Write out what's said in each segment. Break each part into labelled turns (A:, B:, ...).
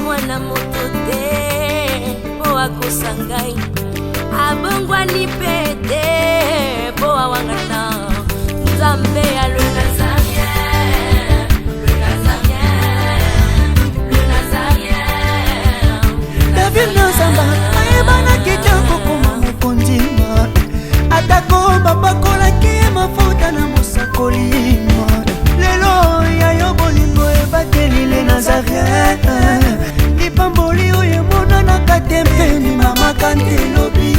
A: Mwana moto te mpo akosa ngai, abongwani mpe te mpo awangana Nzambe ya le Nazarien, le Nazarien, le Nazarien.
B: David Nazamba ayebanaki te kokoma mokonzi, atako bapakolaki ye mafuta na mosakoli. Lelo ya yo bolingo ebateli le Nazarien, lipamboli oyo emonanaka te mpe ndimamaka nte lobi.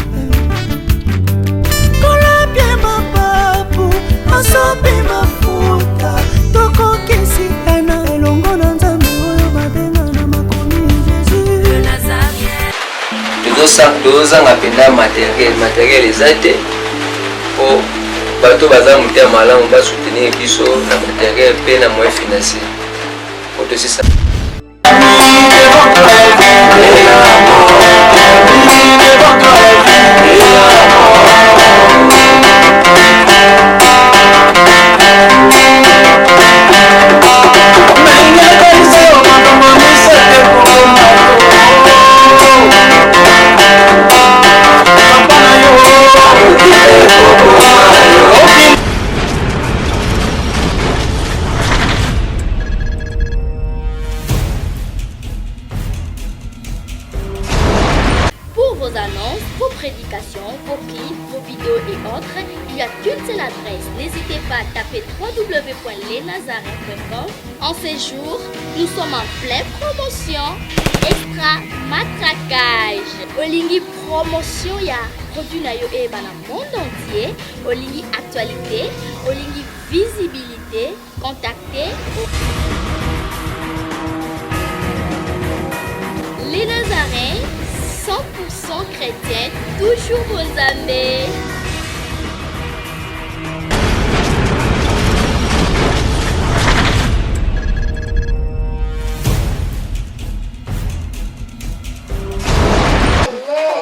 B: Kolapie mapapu asopi mafuta, tokokisi ena elongo na Nzambe oyo babenga na makomi Jésus.
A: Le Nazarien.
C: Tozozanga mpenza materiel, materiel eza te mpo bato baza motema malamu basoutenir biso na materiel mpe na moyen financier po tosisa.
D: Pour vos annonces, vos prédications, vos clips, vos vidéos et autres, il n'y a qu'une seule adresse. N'hésitez pas à taper www.lesnazareens.com. En ces jours, nous sommes en pleine promotion. Extra matraquage. Olingi promotion ya produit na yo eyebana monde entier. Olingi actualité, olingi visibilité, contactez Les Nazaréens, 100% chrétiens, toujours vos amis.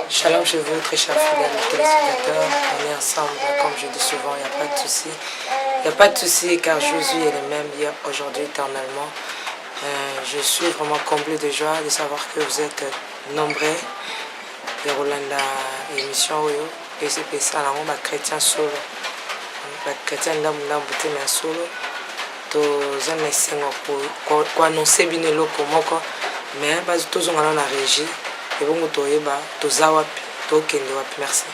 E: Shalom chez vous, très chers fidèles téléspectateurs. On est ensemble, comme je dis souvent, il n'y a pas de souci. Il n'y a pas de souci car Jésus est le même hier, aujourd'hui, éternellement. Je suis vraiment comblé de joie de savoir que vous êtes nombreux. Ya kolanda émission oyo esepesa yango bachrétien solo, bachrétien ndambu ndambu te, mais ya solo. Toza na esengo koannoncer bino eloko moko, mais tozonga nano na régie, ebongo toyeba toza wapi, tokende wapi. Merci.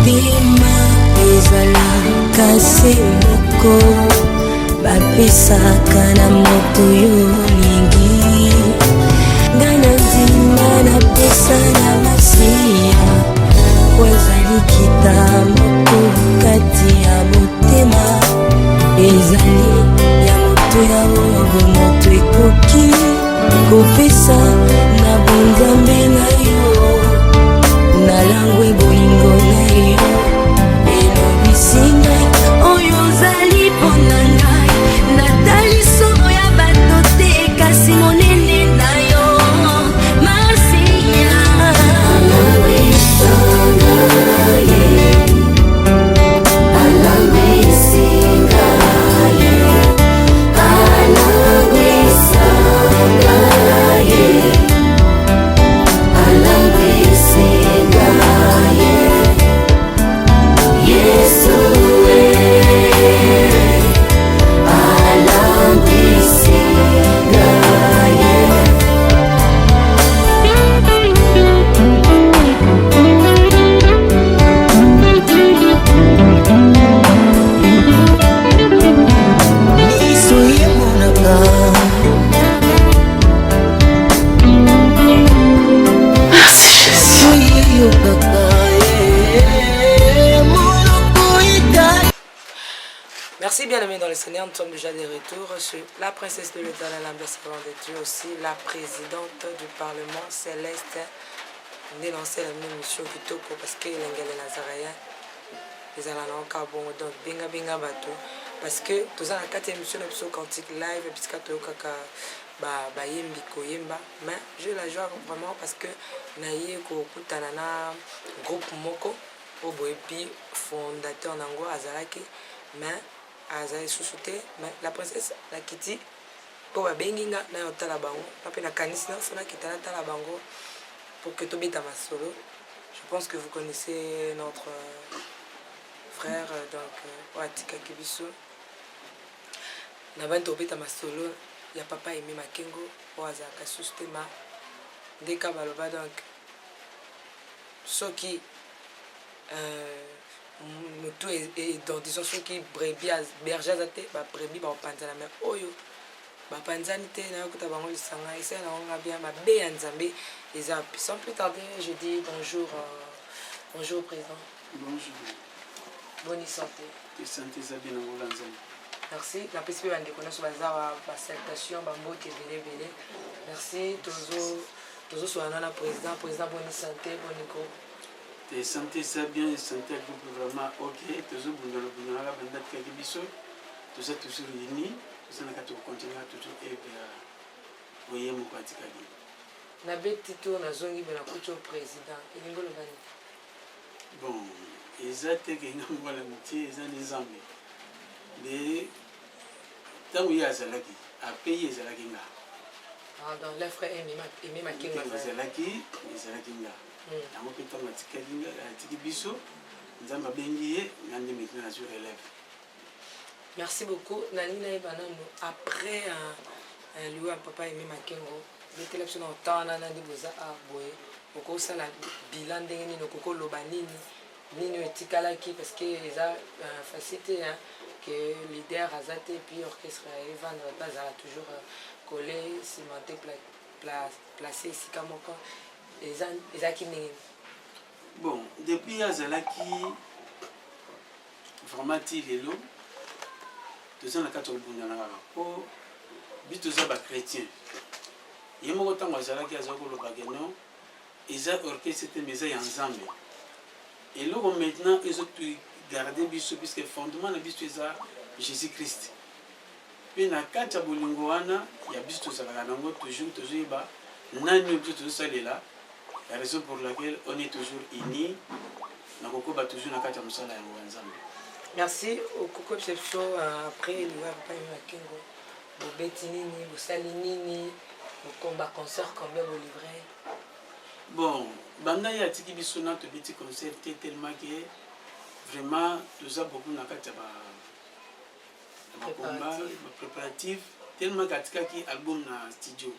A: Motema ezalaka se moko, bapesaka na moto yo olingi. Ngai na ndima napesa na Masiya, po ezali kita moko kati ya motema, ezali ya moto ya oyo bomoto ekoki kopesa na bonzambe na yo. Nalangwe bolingo na yo, elobisi ngai oyo ozali mpo na ngai. Natali solo ya bato te, kasi monene na yo, Masiya.
B: Miso emonaka.
E: Merci Jésus.
B: Eyokaka, monoko etali.
E: Merci, bien-aimés dans le Seigneur, nous sommes déjà de retour sur la princesse de l'Éternel, l'ambassadeur de Dieu, aussi la présidente du Parlement céleste. Nde lancé la même mission kitoko parce que elenge ya Nazaréen ezala na oka bongo. Donc benga benga bato Parce que toza na kati ya émission na biso Cantique Live, bisika toyokaka ba bayembi koyemba. Mais j'ai la joie vraiment parce que naye kokutana na groupe moko oyo boyebi fondateur nango azalaki, mais azali lisusu te. Mais la princesse nakiti mpo babengi nga na otala bango, nga mpe nakanisi na so nakita natala bango pour que tobeta masolo. Je pense que vous connaissez notre frère, donc oyo atikaki biso na bani. Tobeta masolo ya papa Aimé Makengo oyo azalaka susu te. Ma ndeka baloba, donc soki motu, donc disons soki brebis, berger aza te, babrebis bakopanzana. Mais oyo bapanzani te, nayokuta bango lisanga esala nango nga bien mabe ya Nzambe eza. Sans plus tarder, je dis bonjour, bonjour président.
F: Bonjour.
E: Bonne santé?
F: Santé eza bien, nango Nzambe.
E: Merci. Napesi mpe bandeko nyonso baza basalutation, bambote ebele ebele. Merci. Tozoswana na président. Président, boni santé? Boni groupe?
F: Te, santé eza bien, santé ya groupe vraiment ok. Tozobundana bundana banda tikaki biso, toza toujours unis, toza na kati kocontinue toujours œuvre ya oye moko atikaki.
E: Nabeti tour, nazongi mpe nakuti o président. Elingi oloba nini?
F: Bon, eza te ke nga mobala motie, eza nde Nzambe. Nde ntango ye azalaki ape, ye ezalaki nga.
E: Ah, donc le frère Aimé Makengo
F: ezalaki nga. Yango mpe ntango atikaki nga, atiki biso, Nzambe abengi ye, nga nde maintenant nazwi relève.
E: Merci beaucoup. Nalingi nayeba nanu, après liwa ya papa Aimé Makengo, betela biso na otan wana nandi boza a boye, okosala bilan ndenge nini? Okokoloba nini nini oyo etikalaki? Parce que eza facile te que leader aza te, puis orchestre evanda, bato bazala toujours collé, cimenté, placé esika moko. Ezalaki ndenge nini?
F: Bon, depuis azalaki vraiment ti lelo, toza na kati ya kobundana kaka mpo biso toza bachrétien. Ye moko ntango azalaki, aza koloba ke non, eza orchestre te, mais eza ya Nzambe. Eloko maintenant ezogarde biso, puisque fondement na biso eza Jésus Christ, mpe na kati ya bolingo wana ya biso tozalaka nango toujours, tozoyeba nani oyo biso tozosalela. La raison pour laquelle on est toujours unis, nakokoba toujours na kati ya mosala yango ya Nzambe.
E: Merci. Okokoyebisa biso, après liwa ya papa Aimé Makengo, bobeti nini, bosali nini, bokomba concert combien bolivre?
F: Bon, banda ye atiki biso na tobeti concert te, tellement ke vraiment toza beaucoup na kati ya bakomba, bapréparatif, tellement ke atikaki album na studio.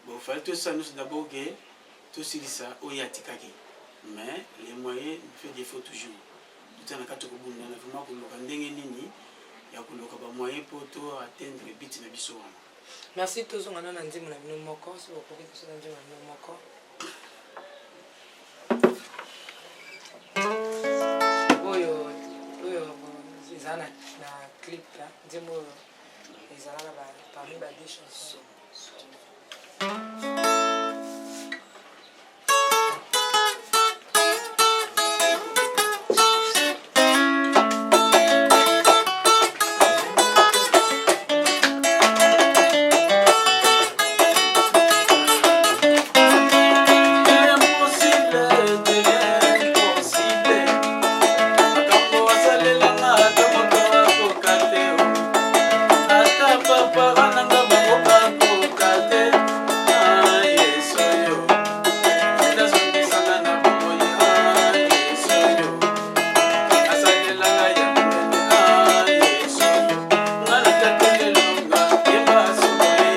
F: Bon, fallait tosala nyonso d'abord ke tosilisa oyo atikaki, mais les moyens fait défaut toujours. Totia na kati kobundana vraiment, koluka ndenge nini ya koluka bamoyen mpo to atteindre but na biso wana.
E: Merci. Tozonga nano na nzembo na bino moko, soki okoki tosala nzembo na bino moko oyo ezala na clip. Nzembo oyo ezala na parmi ba deux chansons.
F: L'impossible devient possible. Makambo asalelanga, ata moto akoka te, ata papa nanga bango bakoka te. Ah, Yesu oyo ndazongisanga na bomoi. Ah, Yesu oyo asalelanga ya monene. Ah, Yesu oyo nga natatelelonga yemba somo ye,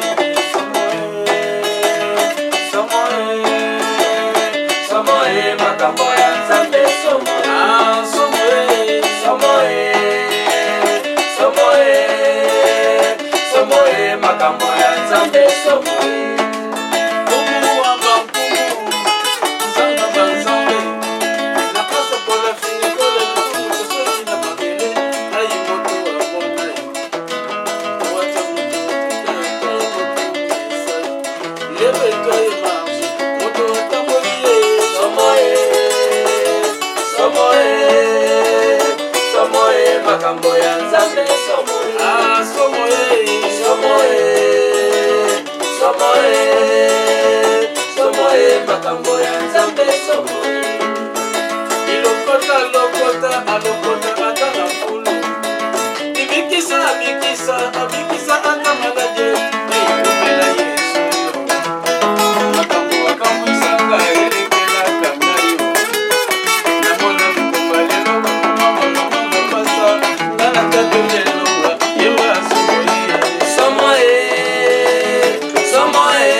F: somo ye, somo ye,
C: Somo ye, makambo ya Nzambe somo.
F: Ah, somo ye.
C: Somo ye, somo ye, somo ye, makambo ya Nzambe somo ye.
F: Nkumu wa bankumu, Nzambe banzambe, nakasokola finikolo tosoki na mabele. Ai moto amona yo, owata moto, lève-toi et marche, moto atamboli ye.
C: Somo ye, somo ye, somo ye, makambo ya Nzambe. Makambo ya Nzambe somo.
F: Bilokota lokota alokota ata na fulu. Bibikisa abikisa abikisa ata malade. Ekomela Yesu yo. Makambo akamwisanga elekelaka ngai yo. Namona mikoma lelo bakoma mama mapasa. Nga na tato lelo yemba somo ye.
C: Somo e, somo e,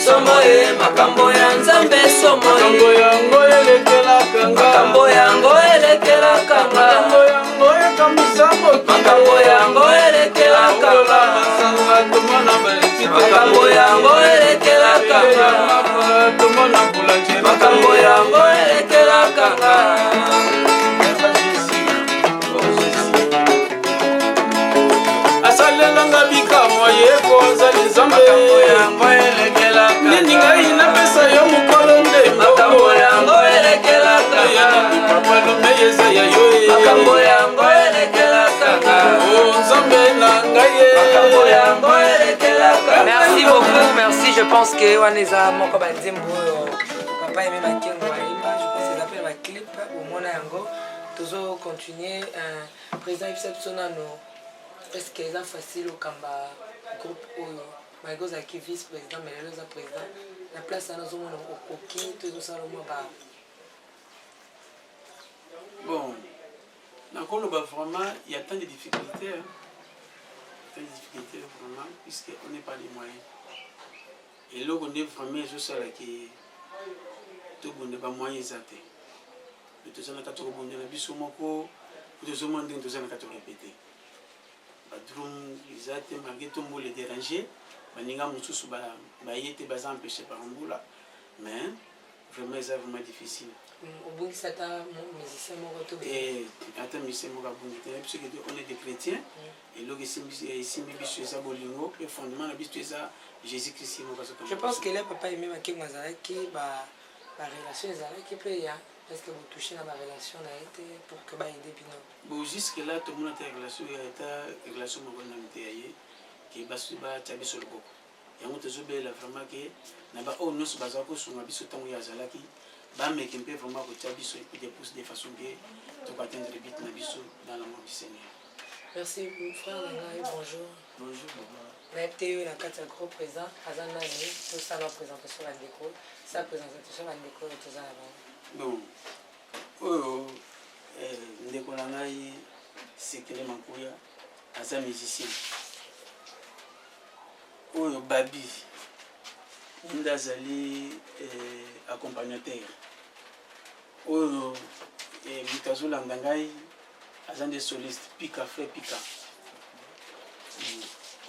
C: somo e, makambo ya Nzambe somo e.
F: Makambo yango elekelaka nga.
C: Makambo yango elekelaka nga.
F: Makambo yango ekamwisa mokili.
C: Makambo yango elekelaka nga.
F: Masanga tomona baetite.
C: Makambo yango elekelaka nga.
F: Tomona boulangerie.
C: Makambo yango elekelaka nga.
F: Asalelanga bikamwa ye ko azali Nzambe.
C: Makambo yango elekelaka nga.
F: Nini ngai napesa yo mokolo nde
C: Makambo yango elekelaka nga.
F: Papa lombe eza ya yo ye.
C: Makambo yango elekelaka nga.
F: O Nzambe na ngai ye.
C: Makambo yango elekelaka nga.
E: Merci beaucoup, merci. Je pense que wana eza moko banzembo oyo papa Aimé Makengo ayemba. Je pense eza mpe na baclip omona yango. Tozo continuer euh, président yebisa biso nano est ce que eza facile okamba groupe oyo malgré ozalaki vice président mais lelo oza président na place wana ozomona okoki to ezosala mwa ba
F: Bon, nakoloba vraiment, il y a tant de difficultés. Hein. Tant de difficultés vraiment, puisqu'on n'est pas les moyens. eloko nde vraiment ezosalaki tobunda bamoyen eza te me toza na kati kobunda na biso moko po tozomona ndenge toza na kati korepete badrum eza te malgré to mbula edérange baninga mosusu baye te baza empêché par mbula mais vraiment eza vraiment difficile.
E: Obungisi ata musicien moko to?
F: Eh, ata musicien moko abungi te. Biso kete on est des chrétiens, eloko esimbi biso eza bolingo mpe fondement na biso eza Jésus Christ ye moko
E: azokambo. Je pense que le papa Aimé Makengo azalaki ba barelation ezalaki mpe ya est ce que botouche na barelation na ye te pour que baede bino?
F: Bon, jusque là tomona te relation ya ata relation moko nanu te ya ye ke batya biso loboko. Yango tozobelela vraiment ke na baoyo nyonso bazala kosunga biso ntango ye azalaki, bameke mpe vraiment kotia biso coup de pouce de façon ke tokoatteindre but na biso dans l'amour du Seigneur.
E: Merci frère na ngai, bonjour.
C: Bonjour maman.
E: Nayebi te yo na kati ya gros présent aza nani, tosala présentation bandeko, sa présentation bandeko oyo toza na bango.
F: Bon, oyo eh, ndeko na ngai Sekele Mankuya aza musicien. Oyo Babi nde azali eh, accompagnateur. Oyo eh, moto azolanda ngai aza nde soliste Pika, frère Pika.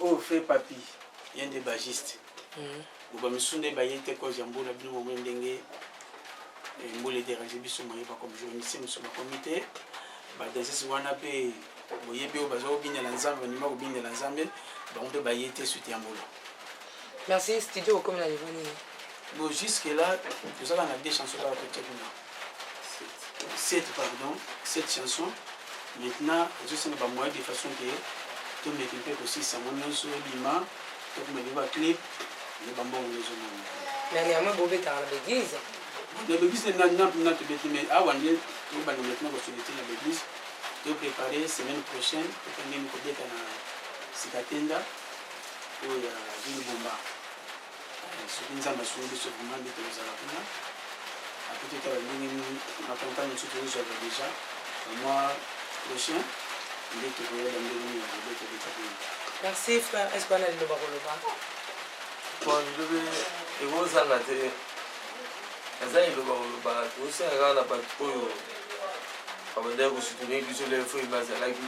F: Oyo frère Papi ye nde bagiste. Bo bamisusu nde baye te cause ya mbula. Bino bomoi ndenge eh, mbula ederange biso, moye bakomi misie mosusu bakomi te. Badanseuse wana mpe boyebi oyo baza kobinela Nzambe, bandima kobinela Nzambe, bango mpe baye te suite ya mbula.
E: Merci. Studio okomi na niveau nini?
F: Bon, jusque là tozalaka na deux chansons kaka totia kuna, sept, pardon, sept chansons. Maintenant ezosenga bamoyen de façon ke tomeki mpe kosilisa yango nyonso ebima, tokoma ebe baclip nde bambongo nde ezomona.
E: Mais néanmoins bobetaka na baeglise?
F: Na baeglise na tobeti, mais awa nde tobanda maintenant kosollicite na baeglise. Toprépare semaine prochaine tokendeni kobeta na Sikatenda oyo ya ville Bomba. Soki Nzambe asungi biso vraiment nde tokozala kuna. Apres totala ndenge nini macampagne mosusu tozozwaka déjà na mois prochain nde tokoyeba ndenge nini ya kobeta beta kuna.
E: Merci frère. Est ce que wana liloba koloba?
C: Bon, liloba ekozanga te, eza liloba koloba. Tokosenga kaka na bato oyo babandaki kosoutenir biso le fo ime azalaki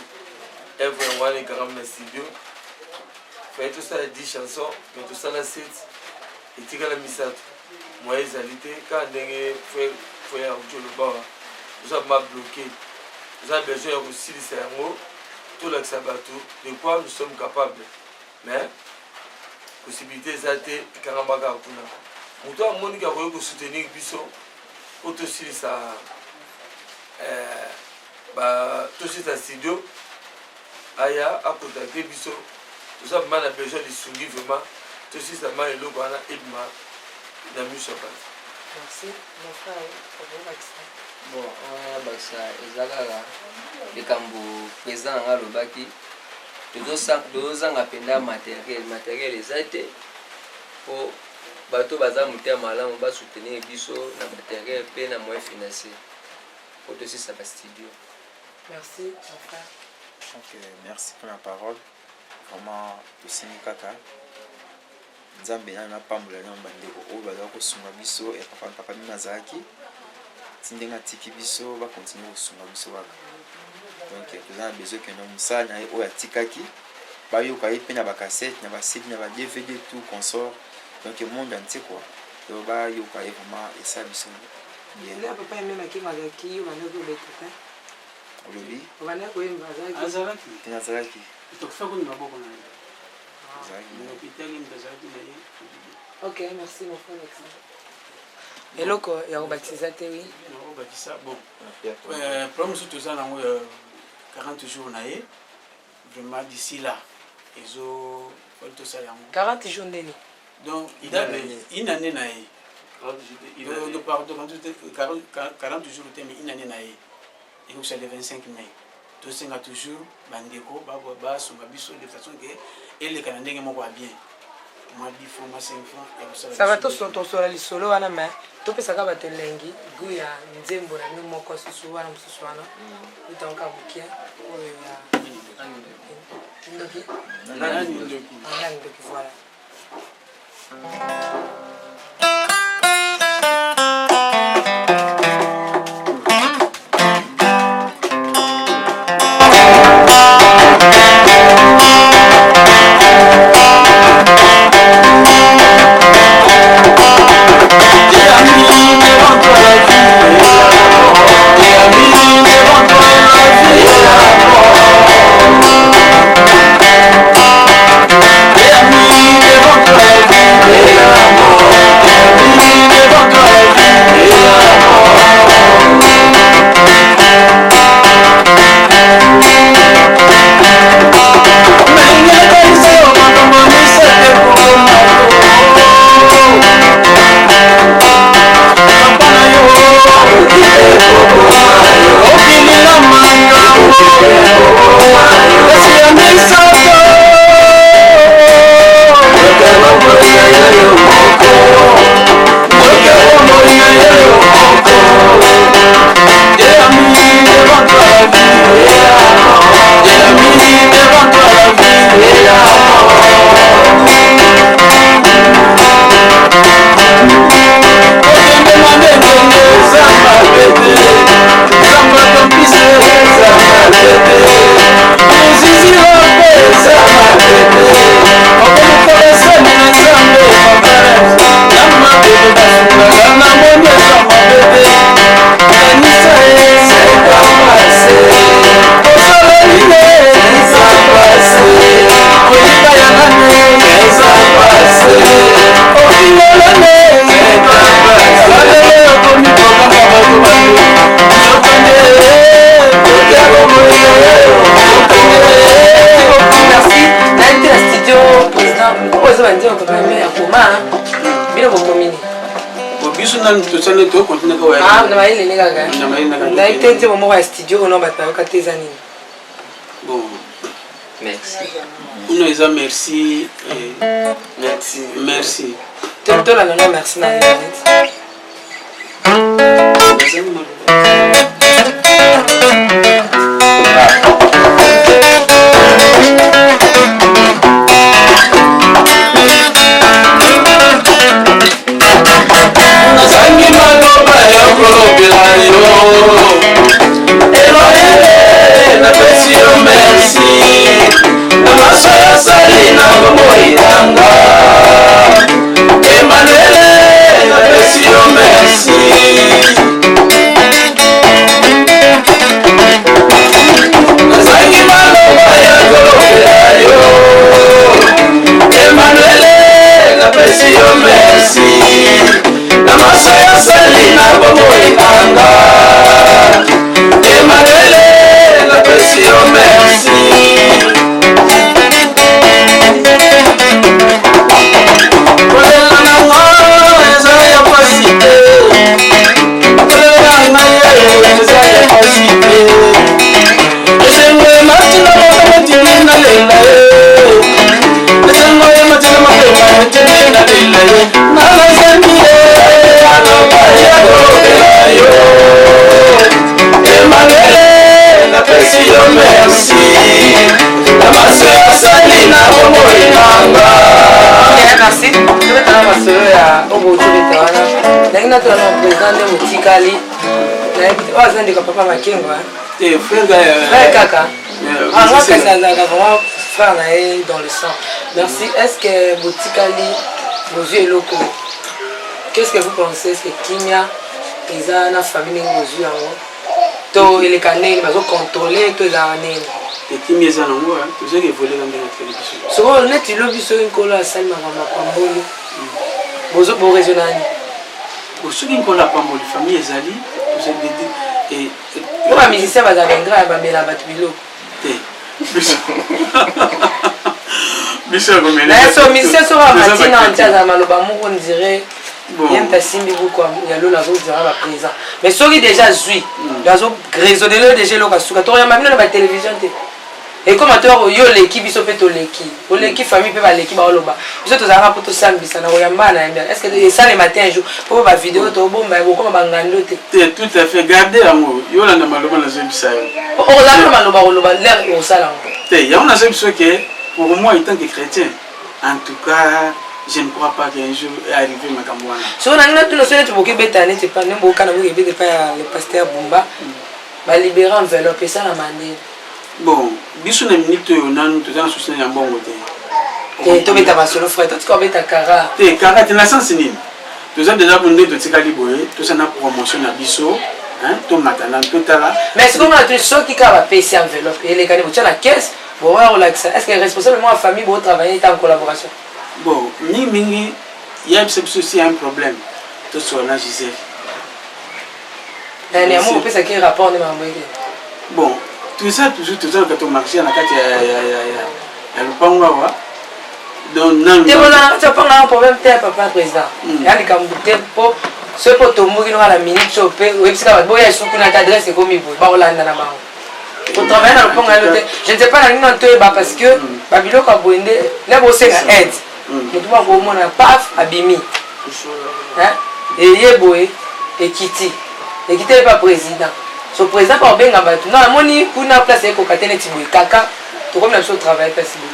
C: evre yango wana ekangami na studio. Faye tosala 10 chanson mais tosala 7, etikala misato, moyen ezali te. Kaka ndenge frère auti oloba, toza ma bloqué, toza besoin ya kosilisa yango, tolakisa bato de quoi nous sommes capables, mais possibilité eza te, ekangama kaka kuna. Moto amoniki akoki kosoutenir biso mpo tosilisa tosilisa studio, aya akontakte biso. Toza vraiment na besoin lisungi, vraiment tosilisa ma eloko wana ebima. Na miso ya bato.
E: Merci mon frère, okobakisa?
C: Bon, bakisa eza kaka likambo président nanga alobaki, tozozanga mpenza matériel. Matériel eza te, mpo bato baza motema malamu basoutenir biso na matériel mpe na moyen financier po tosisa bastudio.
E: Merci mon frère.
G: Ok, merci pour la parole. Vraiment tosengi kaka Nzambe nano apambola nano bandeko oyo bazala kosunga biso ya papa. Papa mimi azalaki ti ndenge atiki biso, bakontinue kosunga biso kaka. Donc toza na besoin kende mosala na ye oyo atikaki, bayoka ye mpe na bacassette, na baCD, na baDVD, tout consort, donc monde entier quoi. Donc bayoka ye vraiment, esala biso bien.
E: Nde papa ememaki azalaki, yo bandaki obeta te?
G: Olobi?
E: Obandaki koyemba, azalaki?
F: Azalaki.
G: Te, nazalaki.
F: Tokufa kuni maboko na ye.
G: Azalaki.
F: Na hôpital ye moto azalaki na ye.
E: Ok, merci mon frère. Bakisa eloko ya kobakisa eza te? Oui.
F: Nakobakisa, bon, problème mosusu toza nango ya 40 jours na ye. Vraiment, d'ici là ezo fali tosala yango.
E: 40 jours ndeni?
F: Donc
G: Une année.
F: Une année na ye. Pardon, 40 jours te, mais une année na ye ekokisa le 25 mai. Tosenga toujours bandeko basunga biso de façon ke eleka na ndenge moko ya bien, mwa 10 francs, mwa 5 francs ya kosala.
E: Ça va.
F: Biso.
E: Tosola lisolo wana, mais topesaka bato elengi gu ya nzembo na bino moko susu wana, mosusu wana utangoka mokie oyo ya ndoki.
F: Nani ndoki?
E: Nani ndoki, voilà. Merci. Nayebi te na studio, président, oyo eza banzembo papa me ya koma bino bokomini?
F: Bon, biso nanu tosali, tokontinue kaka.
E: Ah, na mayelele kaka.
F: Na mayelele kaka.
E: Nayebi te nzembo moko ya studio ono bato bayoka te eza nini?
F: Bon.
C: Merci.
F: Kuna eza merci.
C: Merci.
F: Merci.
E: Tolanda ngo merci na neti.
F: Bazangi maloba.
H: Nazangi maloba ya kolobela yo, Eloele. Napesi yo merci na maso yosali na bomoi nanga. Emanuele, napesi yo merci.
E: natala na président nde motikali nayebi te oyo aza ndeko papa makengo
F: te frère
E: frère kaka anga kasi azalaka vraiment frère na ye dans le sang. Merci. Est ce que botikali bozwi eloko? Qu'est ce que vous pensez? Est ce que kimia eza na famille ndenge bozwi yango to eleka ndenge bazocontrôle to ezalaka ndenge?
F: Ekimi eza nango, tozaki evoleka ndenge atikali biso.
E: Sikoyo neti lobi soki Nkolo asali makambo apamboli, boraisonna nini?
F: Soki Nkolo apamboli, famille ezali, tozali.
E: Po bamusicien bazalaka ingrat, bamela bato biloko.
F: Te, biso ya
E: So musicien soko amati na nti azala maloba moko, on dirait ye moto asimbi buku ya lola, azozala baprésent. Mais soki déjà zwi, azo raisonner déjà eloko asuka, tokoyamba bino na batélévision te. Ekoma to yo oleki biso mpe toleki, oleki famille mpe baleki, baoloba biso tozalaka mpo tosambisa na koyamba na yambi. Est ce que esalema te un jour mpo bavideo tobomba bokoma bangando te?
F: Te, tout à fait, garde yango, yo olanda maloba nazoyebisa yo.
E: Okozala na maloba koloba lere osala yango.
F: Te, yango nazoyebi biso ke pour moi, en tant que chrétien, en tout cas, je ne crois pas qu'un jour est arrivé makambo wana.
E: Soki nangi natuna, so neti bokebeta neti pa nde bokana bokebeta epai ya le pasteur Bumba, balibere enveloppe, esalama ndeni?
F: Bon, biso na minute oyo nanu toza na souci ya mbongo te.
E: Te, tobeta masolo, frère, totika obeta kara.
F: Te, kara te na sens nini? Toza déjà nde totikali boye, toza na promotion na biso, tomata nanu, totala.
E: Mais sikoyo nga natuni, soki kaka bapesi enveloppe, elekani, botya na caisse, boya kolakisa, est ce que responsable moko ya famille botravaille ta en collaboration?
F: Bon, mingimingi yebisa biso si un problème, tosola na Gisele.
E: Nani yango opesaki rapport nde makambo eke?
F: Bon, toza toujours, toza na kati marché, na kati ya lopango awa, donc nanu
E: te boza na kati ya lopango yango, problème te, papa président. Ya likambo te, mpo soki mpo tomboki noka na minute oyo mpe oyebisika bato boya esuku na te, adresse ekomi boye, bakolanda na bango. Kotravaille na lopango yano te, je ne sais pas, na nini toyeba, parce que babiloko ya boye nde le bosenga aide. Motu moko akomona, paf, abimi eye boye, ekiti, ekiti epa président. So président mpa obenga bato non, namoni kuna place ekoka te, neti boye kaka tokomi na biso travaille place boye.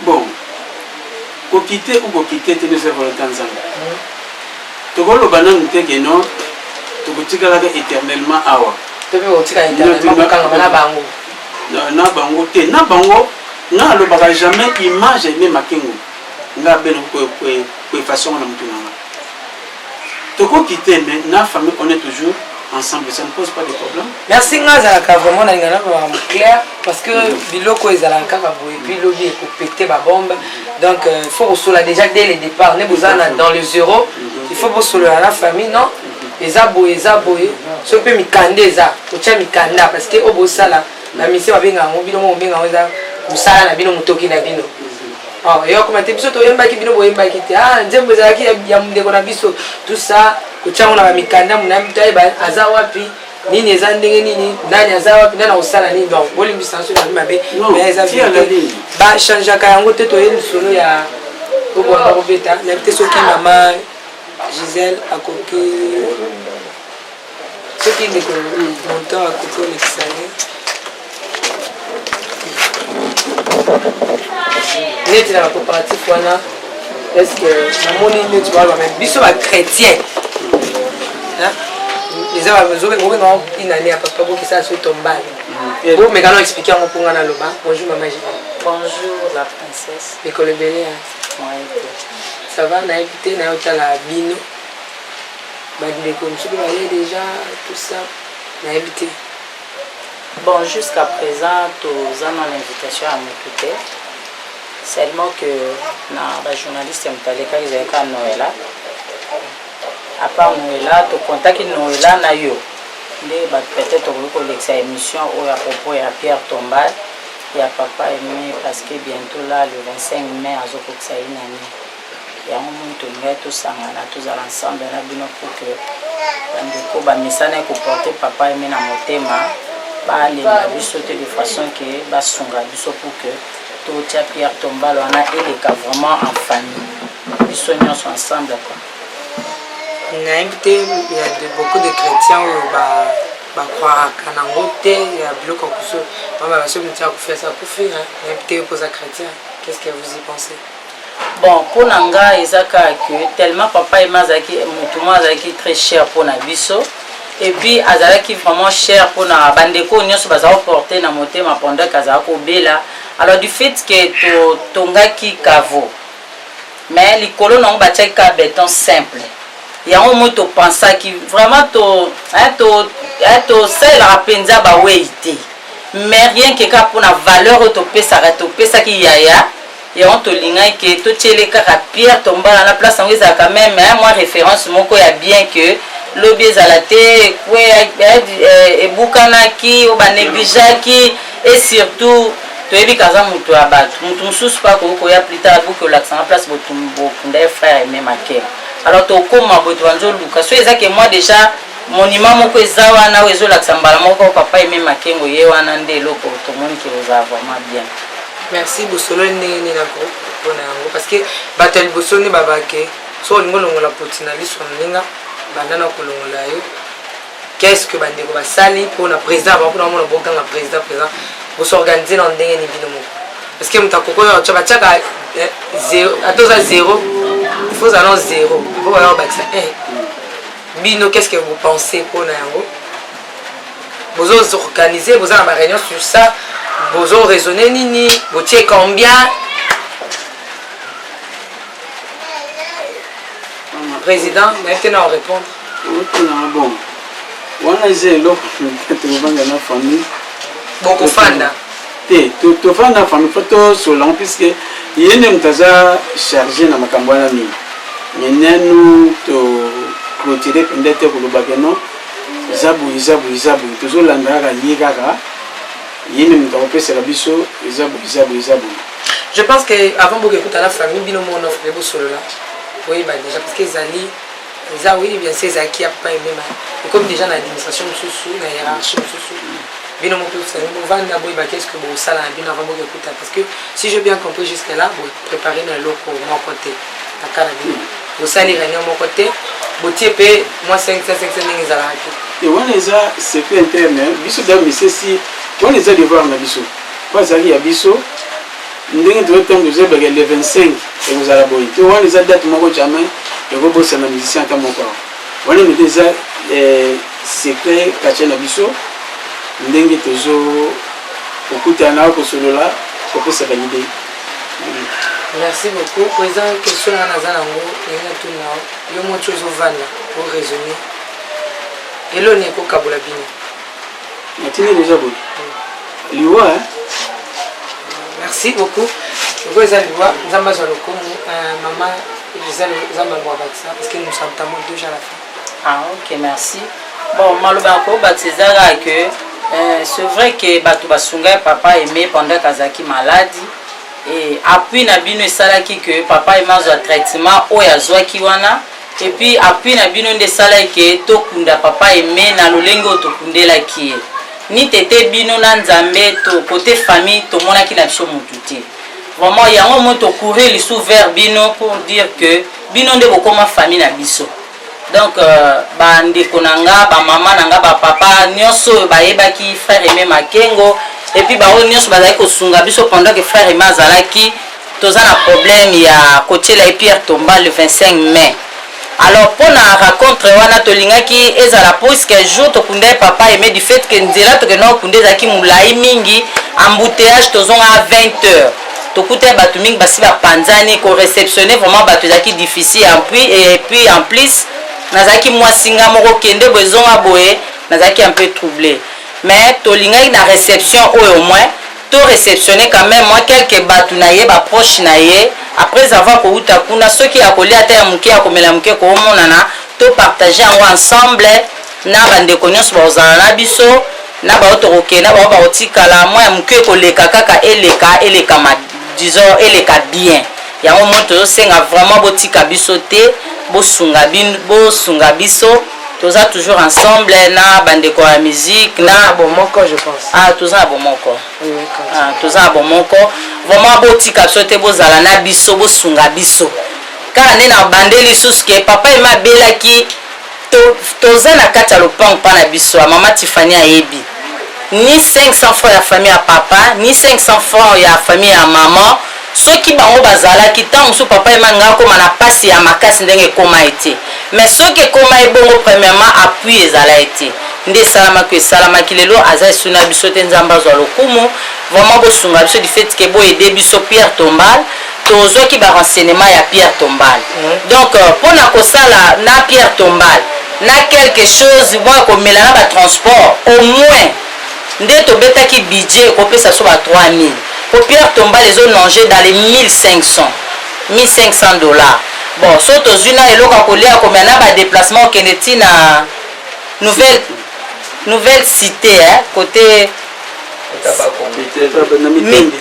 F: Bon, kokite ou kokite te, nyonso volonté ya Nzambe. Tokoloba nanu te ke non, tokotikalaka éternellement awa.
E: To mpe kotika éternellement, kokangama na bango.
F: Na bango te, na bango nga alobaka jamais image Aime Makengo, nga abene koeffacer ngo na motu na nga. Tokoki te, mais na famille on est toujours ensemble, ça ne pose pas de problème.
E: Merci. Nga azalaka vraiment nalinga na makambo clair, parce que biloko ezalaka kaka boye, puis lobi ekopete babombe. Donc il faut kosola déjà dès le départ nde boza na dans le zéro. Il faut bosolola na famille, non, eza boye, eza boye. Soki mpe mikanda eza, kotia mikanda, parce que oyo bosala bamisie babenga yango, bino moko bobenga yango, eza mosala na bino, motoki na bino. Eyokoma te biso toyembaki, bino boyembaki te, ah, nzembo ezalaki ya ndeko na biso, tout ça kotia yango na bamikanda, mona toyeba aza wapi, nini eza ndenge nini, nani aza wapi, nani akosala nini. Donc bolimbisa so nabi mabe, mais eza vérité, bachangeaka yango te. Toye lisolo ya obwanda kobeta, nayebi te soki mama Gisele akoki, soki ndeko montant akoki olekisa ye neti na bacoopérative wana. Est ce que namoni neti baloba, mais biso bachrétien eza bobenga inani ya papa bokisala soki tombale, bomeka na explique yango mpo nga naloba. Bonjour mama Gisele.
I: Bonjour la princesse.
E: Mikolo ebele ya ça va? Nayebi te, naye otala bino, bandeko mosusu mpe baye déjà, tout ça, nayebi te.
I: Bon, jusqu'à présent toza na l'invitation ya motu te, seulement que na bajournaliste ya moto alekaki ezalaki kaka Noela. À part Noela, tokontaki Noela na yo nde bato peut-être tokoki kolekisa émission oyo à propos ya pierre tombale ya papa Aimé, parce que bientôt là, le 25 mai, azokokisa ye nani yango. Moni tolingai tosangana, tozala ensemble na bino pour que bandeko bamesana koporte papa Aimé na motema, balemba biso te, de façon ke basunga biso pour que totia pierre tombale wana eleka vraiment en famille, biso nyonso ensemble quoi.
E: Nayebi te, ya de beaucoup de chrétiens oyo bacroiraka nango te ya biloko ya kusu, mama baso miti akufi, asa akufi. Nayebi te, okoza chrétien, qu'est ce que vous y pensez?
I: Bon, mpo na nga eza kaka que tellement papa Aime azalaki motu moko azalaki très cher mpo na biso et puis azalaki vraiment cher mpo na bandeko oyo nyonso bazala koporte na motema pendant que azala kobela. Alors du fait que totongaki caveau, mais likolo nango batiaki kaka beton simple, yango moi topensaki vraiment to, hein, to, hein, tosalelaka mpenza bawei te, mais rien que kaka mpona valeur oyo topesaka, topesaki yaya yango, tolingaki ke totiele kaka pierre tombale na place yango, ezalaka même, hein, mwa référence moko ya bien que lobi ezala te ekwe, ebukanaki oyo banégligeaki. Et surtout toyebi kaza moto ya bato, moto mosusu mpe akoki koya plus tard abuki olakisanga place bokunda ye frère Aime Makela. Alors tokóma boye, tobanzi oluka so eza ke moi déjà monument moko eza wana oyo ezolakisa mbala moko papa Aime Makengo ye wana, nde eloko tomoni ke ozala vraiment bien.
E: Merci. Bosololi ndenge nini na groupe mpona yango? Parce que bato ya liboso nde babake so olingi olongola poti na liso ya moninga, banda na kolongola yo. Qu'est-ce que bandeko basali mpona président bango, mpona bamona bokanga président? Président, bosorganize na ndenge nini bino moko? Parce que moto akoki oyo batiaka ata oza zéro, il faut ozala no zéro po baya kobakisa 1. Bino, qu'est-ce que vous pensez mpona yango? Bozoorganize, boza na baréunion sur ça, bozoraisonne nini? Botie combien, président? Nayebi te na orépondre.
F: Otuna bon, wana eza eloko tokovanda na famille.
E: Bokofanda?
F: Te, tofanda na famille, faut tosola yango, puisque ye nde moto aza chargé na makambo wana mingi. Mais nanu toclôture mpenza te koloba ke non, eza boye, eza boye, eza boye. Tozolanda kaka ye, kaka ye nde moto akopesaka biso eza boye, eza boye, eza boye.
E: Je pense que avant boke ekuta na famille, bino mona fale bosolola, boyeba déjà, parce que ezali eza, oui, bien sûr, ezalaki ya papa Aime, ekomi déjà na administration mosusu, na hiérarchie mosusu. Bino moko famille bovanda, boyeba qu'est ce que bosala na bino avant boke ekuta. Parce que si j'ai bien compris jusque là, bopréparé na eloko moko te na ka na bino, bosali réunion moko te, botie mpe mwa 5 5 ndenge ezalaka te.
F: E wana eza secret interne biso da misesi, wana eza devoir na biso po azalaki ya biso. Ndenge tozotango tozobaka le 25 ekozala boye te, wana eza date moko jamais ekobosana musicien ata moko awa. Wana mete eza secret quartier na biso, ndenge tozo kokutana, kosolola, kopesa baidée.
E: Merci beaucoup, président. Question nga naza nango, ndenge natuna yo moti, ozovanda oraisonne, eloni ekokabola bino?
F: Natindi deja boye, liwa.
E: Merci beaucoup. Loko eza liwa, Nzambe azwa lokumu. Mama Gisèle, Nzambe alobaka, parce que nous entamons déjà la fin.
I: Ah ok, merci. Bon, maloba ya kobakisa eza kaka que c'est vrai que bato basunga ya papa Aime pendant kazalaki maladi, et appui na bino esalaki que papa Aime azwa traitement oyo azwaki wana. Et puis appui na bino nde esalaki ke tokunda papa Aime na lolenge oyo tokundelaki ye. Ni tete bino na Nzambe to côté famille tomonaki na biso mutu te vraiment. Yango moi tocourir lisu vers bino pour dire que bino nde bokoma famille na biso. Donc bandeko na nga, bamama na nga, bapapa nyonso oyo bayebaki frère Aime Makengo, et puis baoyo nyonso bazalaki kosunga biso pendant que frère Aime azalaki, toza na problème ya kotiela ye pierre tombale le 25 mai. Alors mpo na rencontre wana tolingaki ezala, puisque jour tokunda ye papa Aime, du fait que nzela tokenda kokunda ezalaki molai mingi, embouteillage, tozonga 20 heures, tokuta bato mingi basi bapanzani, koréceptionne vraiment bato ezalaki difficile. Et puis en plus nazalaki mwasi nga moko, kende boye, ezonga boye, nazalaki un peu troublé. Mais tolingaki na réception oyo au moins to réceptionner quand même moi quelques bato na ye, baproche na ye, après avoir kouta kuna, soki ya kolia ata ya moke, ya komela moke, koomonana, to partage yango ensemble na bandeko nyonso bakozala na biso, na bao tokokende, na bao bakotikala. Mwa ya moke koleka kaka eleka, eleka ma, disons eleka bien. Yango mo tozosenga vraiment botika biso te, bosunga, bosunga biso, toza toujours ensemble na bandeko ya musique na
E: bomoko, je pense.
I: Ah, toza na bomoko. Ah, toza na bomoko vraiment. Botika biso te, bozala na biso, bosunga biso kaka nde na bande lisusu ke papa Aime abelaki, toza na kati ya lopango mpa na biso ya mama Tifani, ayebi ni 500 francs ya famille ya papa, ni 500 francs ya famille ya mama. Soki bango bazalaki, ntango mosusu papa Ema alingaki akoma na mpasi ya makasi ndenge ekoma ye te. Mais soki ekoma ye bongo, premièrement appui ezala ye te. Nde esalamaki oyo esalamaki, lelo aza lisusu na biso te, Nzambe azwa lokumu. Vraiment bosunga biso du fait que bo aider biso Pierre Tombal, tozwaki ba renseignements ya Pierre Tombal. Donc pona kosala na Pierre Tombal na quelque chose mwa komela na ba transport au moins nde tobetaki budget ekopesa biso ba 3000 po Pierre Tombal ezo nanger dans les 1500 1500 dollars. Bon, so tozwi na eloko ya kolia ya komela na ba déplacement okende ti na nouvelle nouvelle cité hein, côté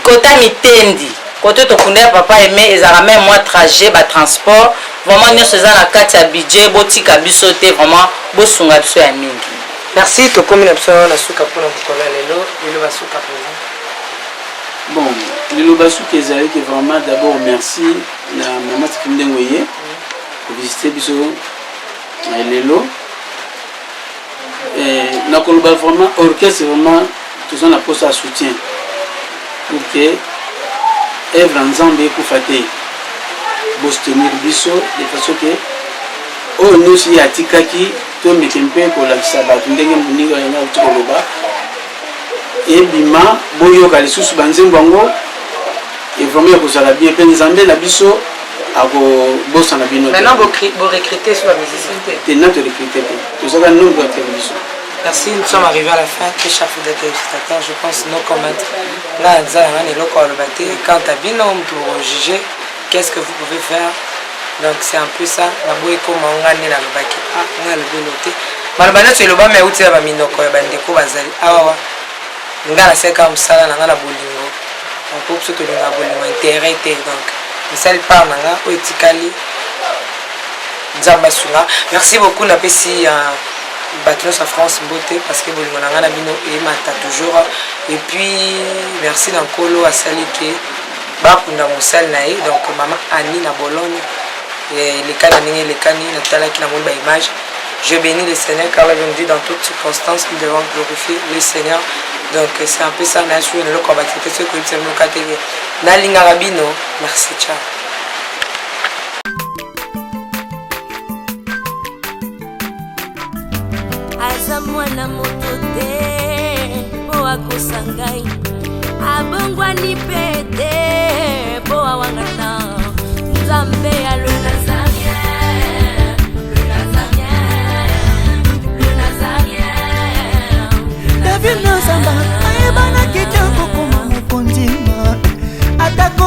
I: kota mitendi kote tokunda ya papa Aime, ezalaka meme mwa trajet ba transport vraiment nyonso eza na kati ya budget. Botika biso te, vraiment bosunga biso ya mingi.
E: Merci, tokomi na biso na suka mpona mokolo ya lelo. Liloba suka, président.
F: Bon, liloba suka ezali ke vraiment d'abord merci na mama Tifi ndenge oye kovisite biso na lelo. Nakoloba vraiment orchestre, vraiment toza na posa ya soutien pour que œuvre ya Nzambe ekufa te. Bosoutenir biso de façon ke oyo nyonso ye atikaki, tomeke mpe kolakisa bato ndenge moninga yango auti koloba, ebima, boyoka lisusu banzembo yango e vraiment ekozala bien mpe Nzambe na biso akobosana bino.
E: Maintenant borecruter sur bamusicien te?
F: Te, na torecrute te, tozaka nombre ya tere biso.
E: Merci, nous sommes arrivés à la fin. Très chers fidèles téléspectateurs, je pense no comment. Nga nza na nga eloko aloba te. Quant à bino, pour juger, qu'est-ce que vous pouvez faire? Donc c'est un peu ça. Naboyi koma nga nde nalobaki. Ah, nga nalobi elo te. Maloba nyonso elobami euti ya baminoko ya bandeko bazali awa. Nga nasalaka mosala na nga na bolingo. Po biso tolingaka bolingo, intérêt te. Donc misali part na nga oyo etikali, Nzambe asunga. Merci beaucoup, napesi bato nyonso ya France mbote parce que bolingo na ngai na bino emata toujours. Et puis merci na Nkolo asali ke bakunda mosali na ye, donc mama Annie na Bologne, elekani na ndenge elekani, natalaki, namoni baimage. Je bénis le Seigneur car la Bible dit: dans toutes circonstances nous devons glorifier le Seigneur. Donc c'est un peu ça. Nasuki na eloko ya bato te, soki koyebisa bino ka teke nalingaka bino. Merci, ciao.
A: Aza mwana moto te mpo akosa ngai, abongwani mpe te mpo awangana Nzambe ya le Nazarien, le Nazarien, le Nazarien.
B: David Nozamba ayebanaki te kokoma mokonzi, atako